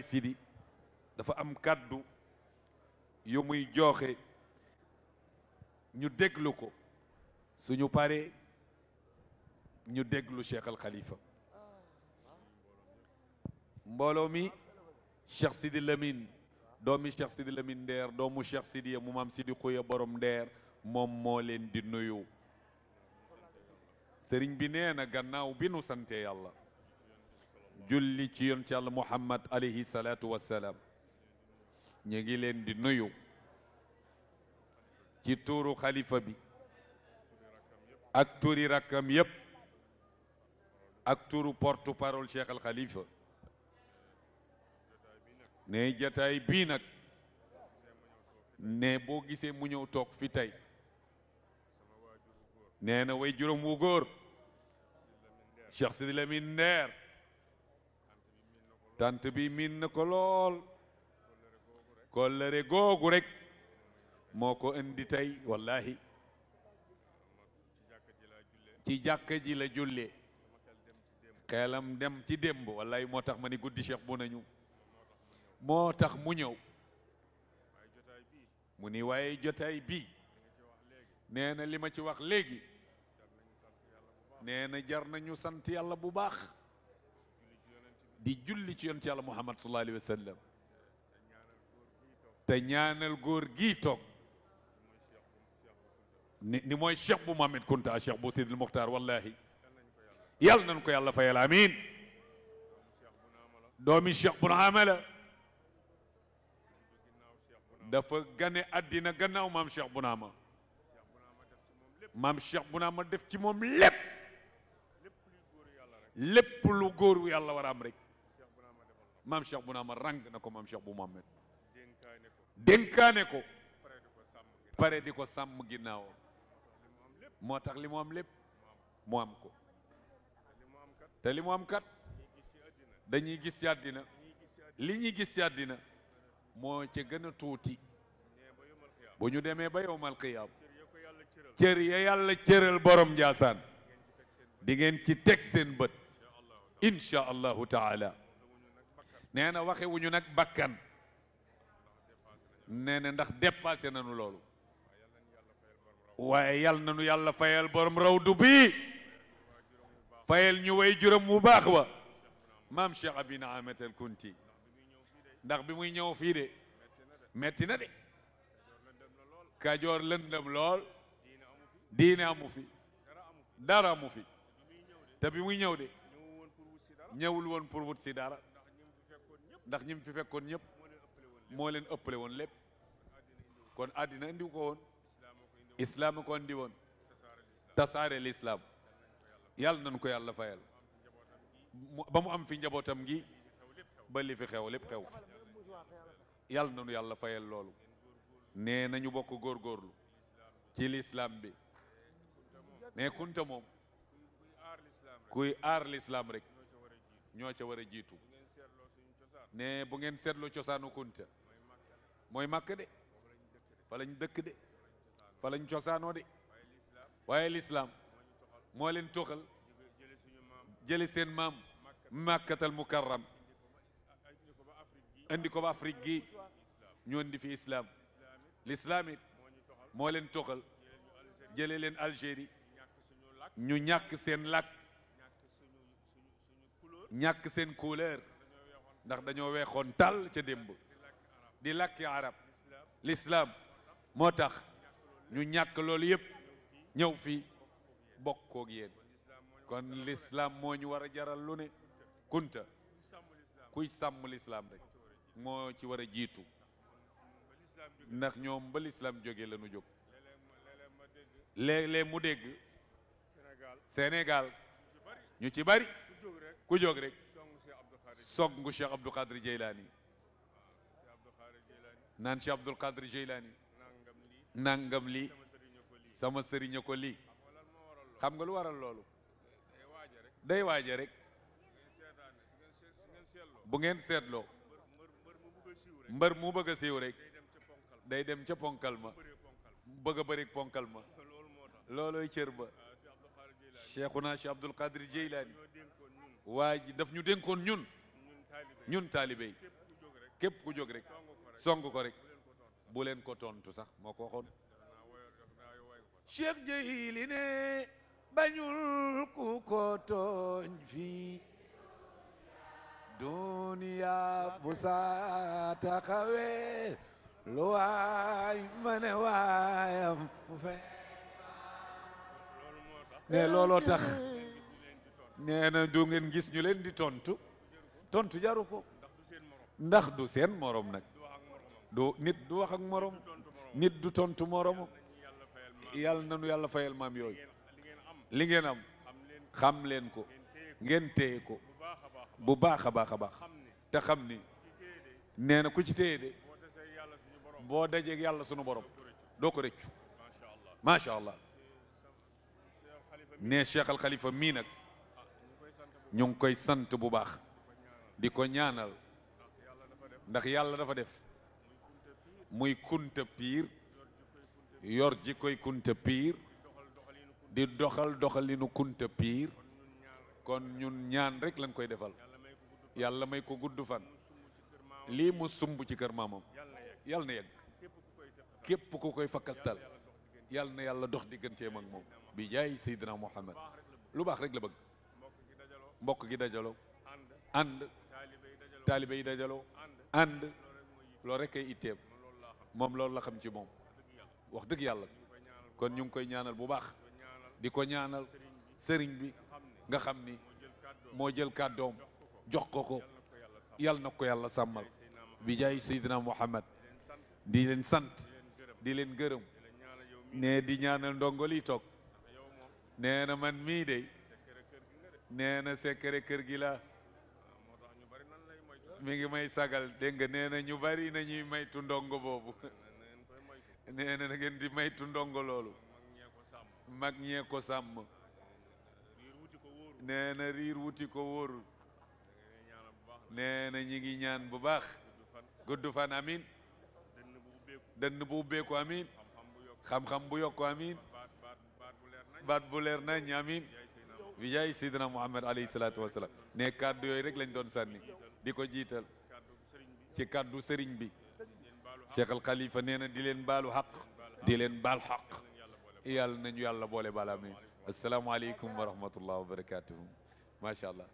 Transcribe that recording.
Sidi dafa am kàddu yu muy joxe ñu déglu ko suñu paree ñu déglu Cheikh Al Khalifa mbooloo mi Cheikh Sidi Lamine doomi Cheikh Sidi Lamine Ndeer doomu Cheikh Sidi mu maam Sidi Xuya borom Ndeer moom moo leen di nuyu sëriñ bi nee na gannaaw bi nu sante yàlla julli ci yonent yàlla Muhammad alayhi salaatu wassalaam ñu ngi leen di nuyu ci tuuru xalifa bi ak tuuri rakkam yépp ak tuuru porte parole Cheikh Al Khalifa ne jataay bii nag ne boo gisee mu ñëw toog fi tey nee na way juróom wu góor Cheikh Sidi Lamine Ndeer tant bi miin na ko lool kollëre googu rek moo ko indi tey wallahi ci jàkka ji la jullee xeelam dem ci démb wallahi moo tax ma ni guddi Cheikh bu nañu moo tax mu ñëw mu ni waaye jotaay bii nee na li ma ci wax léegi nee na jar nañu sant yàlla bu baax di julli ci yonent yàlla Muhammad sallallahu alayhi wa sallam te ñaanal góor gii toog ni mooy Cheikh bu Mohamed Kunta Cheikh bu Sidil Muxtaar wallahi yàlla nañ ko yàlla fayal amiin doomi Cheikh bu Naamala dafa gane àddina gannaaw maam Cheikh bu Naama maam Cheikh bu Naama def ci moom lépp lu góoru yàlla war a am rek maam Cheikh bu Naama rang na ko maam Cheikh bu Mohamed dénkaane ko pare di ko sàmm ginnaawam moo tax li mu am lépp mu am ko te li mu am kat dañuy gis ci àddina li ñuy gis ci àddina moo ca gën a tuuti bu ñu demee ba yowmal qiyaam cër ya yàlla cëral borom Njaasaan di ngeen ci teg seen bët insha allahu taala nee na waxewuñu nag bakkan nee na ndax dépassé nañu loolu waaye yal nañu yàlla fayal borom rawdu bi fayal ñu way juróom mu baax wa maam Cheikh Abina Ahmed El Kunti ndax bi muy ñëw fii de metti na de Kajoor lëndëm lool diine amu fi dara amu fi te bi muy ñëw de ñëwul woon pour wut si dara ndax ñim fi fekkoon ñëpp moo leen ëppale woon lépp kon àddina indi ko woon islaam ko indi woon tasaare l'islam yàlla nañu ko yàlla fayal ba mu am fi njabootam gi ba li fi xew lépp xew fi yàlla nañu yàlla fayal loolu nee nañu bokk góorgóorlu ci l'islam bi ne kunta moom kuy aar l'islam rek ñoo ca war a jiitu ne bu ngeen seetlu cosaanu kunta mooy màkk de fa lañ dëkk de fa lañ cosaanoo de waaye l'islam moo leen toxal jëli seen maam màkkatal mukarram indi ko ba Afrique gi ñu indi fi islam l'islam it moo leen toxal jële leen Algérie ñu ñàkk seen làkk ñàkk seen couleur ndax dañoo weexoon tàll ca démb di làkki arab l'islam moo tax ñu ñàkk loolu yépp ñëw fii bokk koog yéen kon l'islam moo ñu war a jaral lu ne kunta kuy sàmm l'islam rek moo ci war a jiitu ndax ñoom ba l'islam jógee la ñu jóg léeg-léeg mu dégg Sénégal ñu ci bari ku jóg rek songu Cheikh Abdul Qadir Jeylaani naan Cheikh Abdul Qadir Jeylaani nangam lii sama sëriñ ko lii xam nga lu waral loolu day waaje rek bu ngeen seetloo mbër mu bëgg a siiw rek day dem ca ponkal ma bëgg a bëri ponkal ma loolooy cër ba Cheikhuna Cheikh Abdul Qadir Jeylaani waa ji daf ñu dénkoon ñun taalibe yi képp ku jóg rek song ko rek bu leen ko tontu sax moo ko waxoon Cheikh Jeyli ne bañul ku ko tooñ fii duniya bu saa taxawee lu waay ma ne waayam mu fe ne looloo tax nee na du ngeen gis ñu leen di tontu jaru ko ndax du seen morom nag du nit du wax ak morom nit du tontu moromu yàlla nanu yàlla fayal maam yooyu li ngeen am xam leen ko ngeen téye ko bu baax a baax a baax te xam ni nee na ku ci téye de boo dajeeg yàlla sunu borom doo ko rëccu macha allah ne Cheikh Al Khalifa mii nag ñu ngi koy sant bu baax di ko ñaanal ndax yàlla dafa def muy kunta piir yor ji koy kunta piir di doxal doxalinu kunta piir kon ñun ñaan rek lañ koy defal yàlla may ko gudd fan lii mu sumb ci kër maamam yàlla na yegg képp ku koy fakkastal yàlla na yàlla dox digganteem ak moom bi jaay Seydina Muhammad lu baax rek la bëgg mbokk gi dajaloo ànd taalibe yi dajaloo ànd loolu rek ay itteem moom loolu la xam ci moom wax dëgg yàlla kon ñu ngi koy ñaanal bu baax di ko ñaanal sëriñ bi nga xam ni moo jël kàddoom jox ko yàlla na ko yàlla sàmmal bi jaay Seydina Muhammad di leen sant di leen gërëm ne di ñaanal ndongo li toog nee na man mii de nee na secret kër gi la mi ngi may sagal dégg nga nee na ñu bari nañuy maytu ndongo boobu nee na ngeen di maytu ndongo loolu mag ñee ko sàmm nee na riir wuti ko wóorul nee na ñi ngi ñaan bu baax gudd fan amin dënn bu ubbeeku amin xam-xam bu yokku amin baat bu leer nañ amin bi jaay Seydina Muhammad alayhi salaatu wasalaam ne kàddu yooyu rek lañ doon sànni di ko jiital ci kàddu sëriñ bi Cheikh Al Khalifa nee na di leen baalu xaq di leen baal xaq yàlla nañu yàlla boole baal amin asalaamaaleykum wa rahmatullah wa barakatuhu macha allah